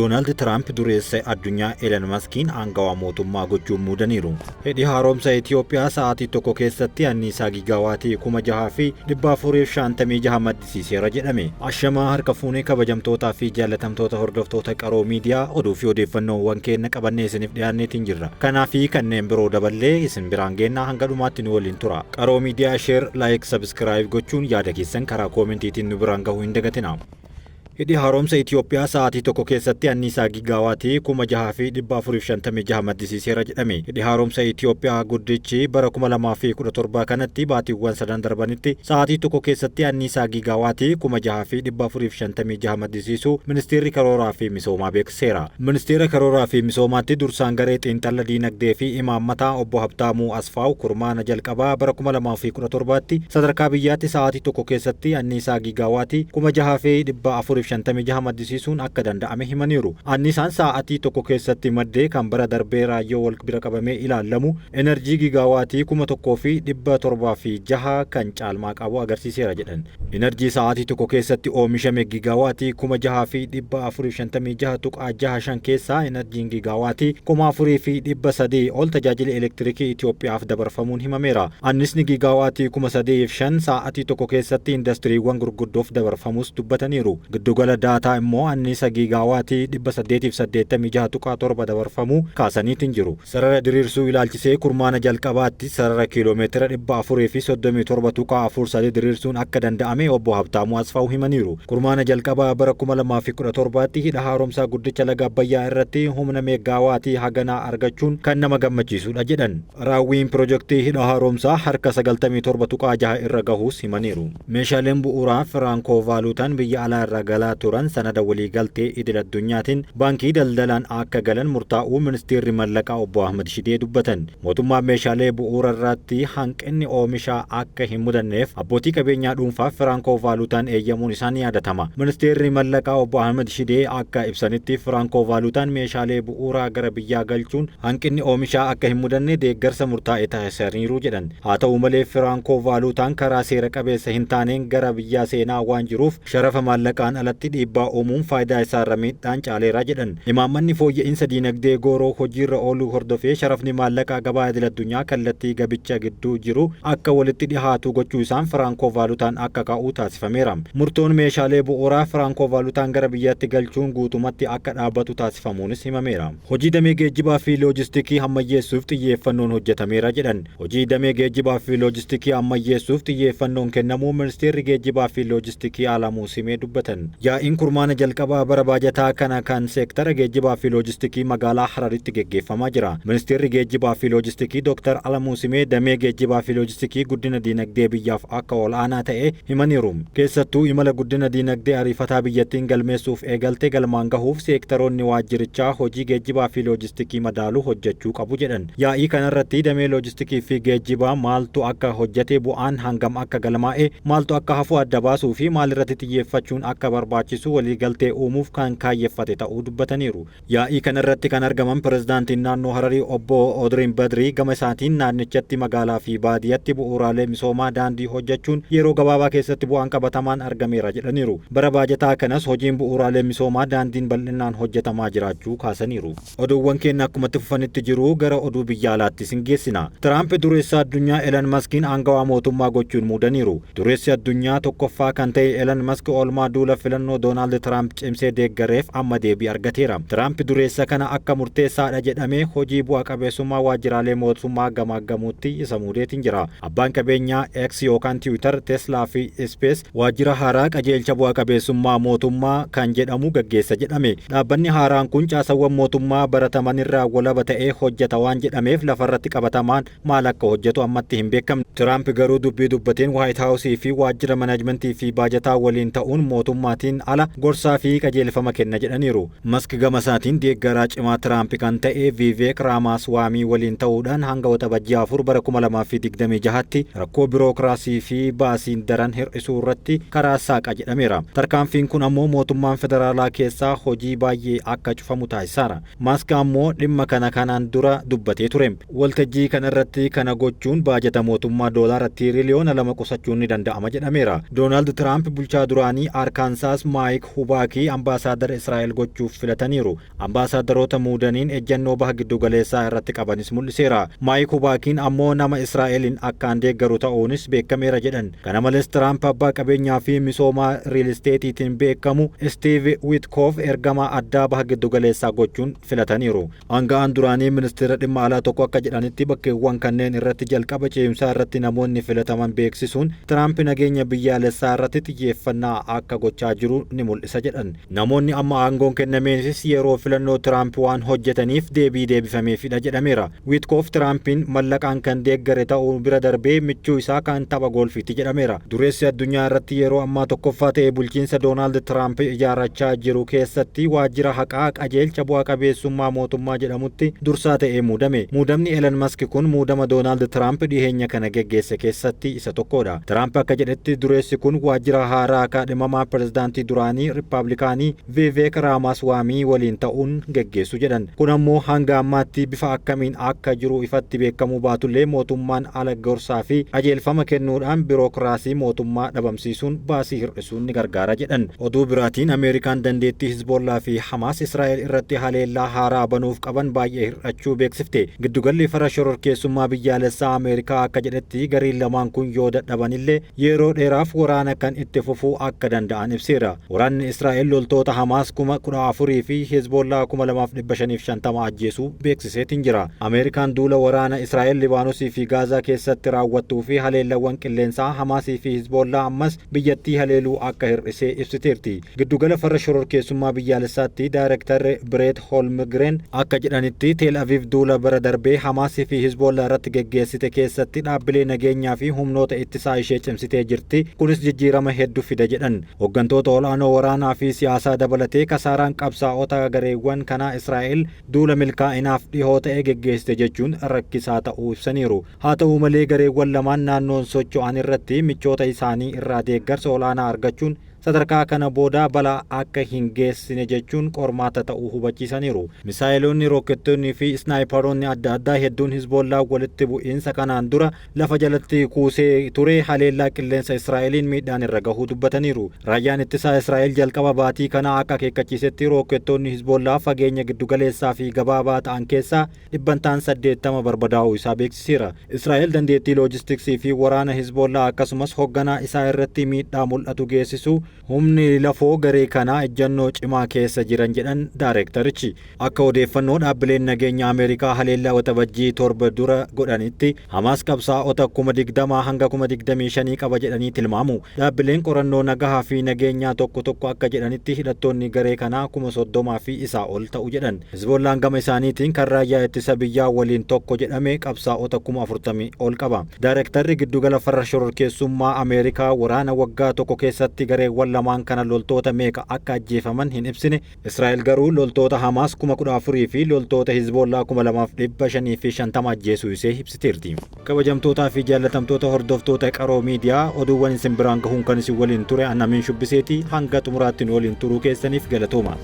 Doonaald Tiraamp dureessa addunyaa Elon Maskiin aangawaa mootummaa gochuun muudaniiru. Hidhi haaromsa Itoophiyaa sa'aatii tokko keessatti anniisaa gigaawaatii 6,456 maddisiiseera jedhame. Ashamaa, harka fuunee, kabajamtootaa fi jaalatamtoota hordoftoota Qaroo Miidiyaa, oduu fi odeeffannoowwan keenya qabannee isiniif dhiyaanneetiin jirra. Kanaa fi kanneen biroo daballee isin biraan geennaa, hanga dhumaatti nu waliin tura. Qaroo Miidiyaa share, like, subscribe gochuun yaada keessan karaa koomentiitiin nu biraan gahuu hin dagatina. Hidhi haaromsa Itoophiyaa sa'aatii tokko keessatti anniisaa gigaawaatii 6,456 maddisiiseera jedhame. Hidhi haaromsa Itoophiyaa guddichi bara 2017 kanatti baatiiwwan sadan darbanitti sa'aatii tokko keessatti anniisaa gigaawaatii 6,456 maddisiisuu Ministeerri Karooraa fi Misoomaa beeksiseera. Ministeera Karooraa fi Misoomaatti dursaan garee xiinxala diinagdee fi imaammataa obbo Habtaamuu Asfaaw kurmaana jalqabaa bara 2017tti sadarkaa biyyaatti sa'aatii tokko keessatti anniisaa gigaawaatii 6,456 maddisiisuun akka danda'ame himaniiru. Anniisaan sa'aatii tokko keessatti maddee kan bara darbee raayyoo wal bira qabamee ilaalamu enerjii gigaawaatii 1,706 kan caalmaa qabu agarsiiseera jedhan. Enerjii sa'aatii tokko keessatti oomishame gigaawaatii 6,456.65 keessaa enerjiin gigaawaatii 4,300 ol tajaajila elektirikii Itoophiyaaf dabarfamuun himameera. Annisni gigaawaatii 3,005 sa'aatii tokko keessatti indastiriiwwan gurguddoof dabarfamus dubbataniiru. Giddugala daataa immoo anniisa gigaawaatii 886.7 dabarfamuu kaasaniitiin jiru. Sarara diriirsuu ilaalchisee kurmaana jalqabaatti sarara kiiloomeetira 437.43 diriirsuun akka danda'ame obbo Habtaamuu Asfaaw himaniiru. Kurmaana jalqabaa bara 2017tti hidha haaromsaa guddicha laga Abbayyaa irratti humna meeggaawaatii haganaa argachuun kan nama gammachiisudha jedhan. Raawwiin pirojektii hidha haaromsaa harka 97.6 irra gahuus himaniiru. Meeshaaleen bu'uuraa Firankoo Vaaluutaan biyya alaa irraa galaa turan sanada waliigaltee idil addunyaatiin baankii daldalaan akka galan murtaa'uu ministeerri mallaqaa obbo Ahmad Shidee dubbatan. Mootummaan meeshaalee bu'uura irratti hanqinni oomishaa akka hin mudanneef abbootii qabeenyaa dhuunfaaf Firankoo Vaaluutaan eeyyamuun isaa ni yaadatama. Ministeerri mallaqaa obbo Ahmad Shidee akka ibsanitti, Firankoo Vaaluutaan meeshaalee bu'uuraa gara biyyaa galchuun hanqinni oomishaa akka hin mudanne deeggarsa murtaa'e taasisaniiru jedhan. Haa ta'u malee, Firankoo Vaaluutaan karaa seera qabeessa hin taaneen gara biyyaa seenaa waan jiruuf sharafa maallaqaan alatti dhiibbaa uumuun faayidaa isaarra miidhaan caaleera jedhan. Imaammanni fooyya'insa diinagdee gooroo hojiirra ooluu hordofee sharafni maallaqaa gabaa idil addunyaa kallattii gabicha gidduu jiru akka walitti dhihaatu gochuu isaan Firankoo Vaalutaan akka ka'u taasifameera. Murtoon meeshaalee bu'uuraa Firankoo Vaalutaan gara biyyaatti galchuun guutumatti akka dhaabbatu taasifamuunis himameera. Hojii damee geejjibaa fi loojistikii ammayyeessuuf xiyyeeffannoon hojjetameera jedhan. Hojii damee geejjibaa fi loojistikii ammayyeessuuf xiyyeeffannoon kennamuu ministeerri geejjibaa fi loojistikii Alamuu Simee dubbatan. Yaa'iin kurmaana jalqabaa bara baajataa kana kan seektara geejjibaa fi loojistikii magaalaa Hararitti geggeeffamaa jira. Ministeerri geejjibaa fi loojistikii Dr. Alamuu Simee damee geejjibaa fi loojistikii guddina diinagdee biyyaaf akka ol'aanaa ta'e himaniiru. Keessattuu imala guddina diinagdee ariifataa biyyattiin galmeessuuf eegalte galmaan gahuuf seektaroonni waajjirichaa hojii geejjibaa fi loojistikii madaaluu hojjechuu qabu jedhan. Yaa'ii kanarratti damee loojistikii fi geejjibaa maaltu akka hojjete, bu'aan hangam akka galmaa'e, maaltu akka hafu adda baasuu fi maalirratti xiyyeeffachuun akka barbaachisu waliigaltee uumuuf kan kaayyeffate ta'uu dubbataniiru. Yaa'ii kanarratti kan argaman pirezidaantiin naannoo Hararii obbo Odriin Badrii gama isaatiin naannichatti magaalaa fi baadiyyatti bu'uuraalee misoomaa daandii hojjechuun yeroo gabaabaa keessatti bu'aan qabatamaan argameera jedhaniiru. Bara baajataa kanas hojiin bu'uuraalee misoomaa daandiin bal'inaan hojjetamaa jiraachuu kaasaniiru. Oduuwwan keenya akkumatti fufanitti jiru, gara oduu biyya alaatti isin geessina. Tiraamp dureessa addunyaa Elon Maskiin aangawaa mootummaa gochuun muudaniiru. Dureessi addunyaa tokkoffaa kan ta'e Elon Mask oolmaa duula filannoo Doonaald Tiraamp cimsee deeggareef amma deebii argateera. Tiraamp dureessa kana akka murteessaadha jedhamee hojii bu'a qabeessummaa waajjiraalee mootummaa gamaaggamuutti isa muudeetiin jira. Abbaan qabeenyaa X yookaan Twitter, Tesla fi Space waajjira haaraa qajeelcha bu'a qabeessummaa mootummaa kan jedhamu gaggeessa jedhame. Dhaabbanni haaraan kun caasawwan mootummaa barataman irraa walaba ta'ee hojjeta waan jedhameef lafarratti qabatamaan maal akka hojjetu ammatti hin beekamne. Tiraamp garuu dubbii dubbateen Waayit Haawusii fi waajjira manaajmentii fi baajataa waliin ta'uun mootummaatiin ala gorsaa fi qajeelfama kenna jedhaniiru. Mask gama isaatiin deeggaraa cimaa Tiraamp kan ta'e Viiveek Raamaaswaamii waliin ta'uudhaan hanga Waxabajjii 4 bara 2026tti rakkoo birookiraasii fi baasiin daran hir'isuu irratti karaa saaqa jedhameera. Tarkaanfiin kun ammoo mootummaan federaalaa keessaa hojii baay'ee akka cufamu taasisaara. Mask ammoo dhimma kana kanaan dura dubbatee ture. Waltajjii kana irratti kana gochuun baajata mootummaa doolaara tiiriliyoona 2 qusachuun ni danda'ama jedhameera. Doonaald Tiraamp bulchaa duraanii Arkaansaas Teeksaas Maayik Hubaakii ambaasaadara Israa'el gochuuf filataniiru. Ambaasaadaroota muudaniin ejjennoo baha giddugaleessaa irratti qabanis mul'iseera. Maayik Hubaakiin ammoo nama Israa'eliin akkaan deeggaru ta'uunis beekameera jedhan. Kana malees Tiraamp abbaa qabeenyaa fi misoomaa real estate'iitiin beekamu Steve Witkoof ergamaa addaa baha giddugaleessaa gochuun filataniiru. Aanga'aan duraanii ministeera dhimma alaa tokko akka jedhanitti, bakkeewwan kanneen irratti jalqaba ce'umsaa irratti namoonni filataman beeksisuun Tiraamp nageenya biyyaalessaa irratti xiyyeeffannaa akka gochaa jiru ni mul'isa jedhan. Namoonni amma aangoon kennameefis yeroo filannoo Tiraamp waan hojjetaniif deebii deebifameefidha jedhameera. Witkoof Tiraampiin mallaqaan kan deeggare ta'uu bira darbee michuu isaa kan tapha goolfiitti jedhameera. Dureessi addunyaa irratti yeroo ammaa tokkoffaa ta'e bulchiinsa Doonaald Tiraamp ijaarrachaa jiru keessatti waajjira haqaa qajeelcha bu'a qabeessummaa mootummaa jedhamutti dursaa ta'ee muudame. Muudamni Elon Musk kun muudama Doonaald Tiraamp dhiheenya kana geggeesse keessatti isa tokkodha. Tiraamp akka jedhetti, dureessi kun waajjira haaraa kaadhimamaa pirezidaantii duraanii Riippaabilikaanii Vivek Raamaswaamii waliin ta'uun geggeessu jedhan. Kun ammoo hanga ammaatti bifa akkamiin akka jiru ifatti beekamuu baatullee, mootummaan ala gorsaa fi qajeelfama kennuudhaan birookiraasii mootummaa dhabamsiisuun baasii hir'isuun ni gargaara jedhan. Oduu biraatiin, Ameerikaan dandeettii Hizbollaa fi Hamaas Israa'el irratti haleellaa haaraa banuuf qaban baay'ee hir'achuu beeksifte. Giddugalli farra shororkeessummaa biyyaalessaa Ameerikaa akka jedhetti, gariin lamaan kun yoo dadhabanillee yeroo dheeraaf waraana kan itti fufuu akka danda'an ibseera. Waraanni Israa'el loltoota Hamaas 14,000 fi Hizbollaa 2,550 ajjeesuu beeksiseetiin jira. Ameerikaan duula waraana Israa'el Libaanosii fi Gaazaa keessatti raawwattuu fi haleellawwan qilleensaa Hamaasii fi Hizbollaa ammas biyyattii haleeluu akka hir'isee ibsiteerti. Giddugala farra shororkeessummaa biyyaalessaatti daayirektarri Bireet Holmgren akka jedhanitti, Teel Aviv duula bara darbee Hamaasii fi Hizbollaa irratti geggeessite keessatti dhaabbilee nageenyaa fi humnoota ittisaa ishee cimsitee jirti. Kunis jijjiirama hedduu fida jedhan. Hooggantoota ol'aanoo waraanaa fi siyaasaa dabalatee kasaaraan qabsaa'ota gareewwan kanaa Israa'el duula milkaa'inaaf dhihoo ta'e geggeessite jechuun rakkisaa ta'uu ibsaniiru. Haa ta'u malee, gareewwan lamaan naannoon socho'an irratti michoota isaanii irraa deeggarsa olaanaa argachuun sadarkaa kana booda balaa akka hin geessine jechuun qormaata ta'uu hubachiisaniiru. Misaayiloonni, rookettonni fi isnaayiparoonni adda addaa hedduun Hizbollaa walitti bu'iinsa kanaan dura lafa jalatti kuusee ture haleellaa qilleensa Israa'eliin miidhaan irra gahuu dubbataniiru. Raayyaan ittisaa Israa'el jalqaba baatii kanaa akka akeekkachiisetti, rookettoonni Hizbollaa fageenya giddugaleessaa fi gabaabaa ta'an keessaa 80% barbadaa'uu isaa beeksiseera. Israa'el dandeettii loojistiksii fi waraana Hizbollaa akkasumas hoogganaa isaa irratti miidhaa mul'atu geessisu humni lafoo garee kanaa ejjennoo cimaa keessa jiran jedhan daayireektarichi. Akka odeeffannoo dhaabbileen nageenya Ameerikaa haleellaa Waxabajjii 7 dura godhanitti, Hamaas qabsaa'ota 20,000 hanga 25,000 qaba jedhanii tilmaamu. Dhaabbileen qorannoo nagahaa fi nageenyaa tokko tokko akka jedhanitti, hidhattoonni garee kanaa 30,000 fi isaa ol ta'u jedhan. Hizbollaan gama isaaniitiin kan raayyaa ittisa biyyaa waliin tokko jedhame qabsaa'ota 40,000 ol qaba. Daayirektarri giddugala farra shororkeessummaa Ameerikaa waraana waggaa tokko keessatti gareewwan lamaan kana loltoota meeqa akka ajjeefaman hin ibsine. Israa'el garuu loltoota Hamaas 14,000 fi loltoota Hizbollaa 2,550 ajjeesuu ishee ibsiteerti. Kabajamtootaa fi jaallatamtoota hordoftoota Qaroo Miidiyaa, oduuwwan isin biraan gahuun kan isin waliin ture Annamiin Shubbiseeti. Hanga xumuraatti nu waliin turuu keessaniif galatooma.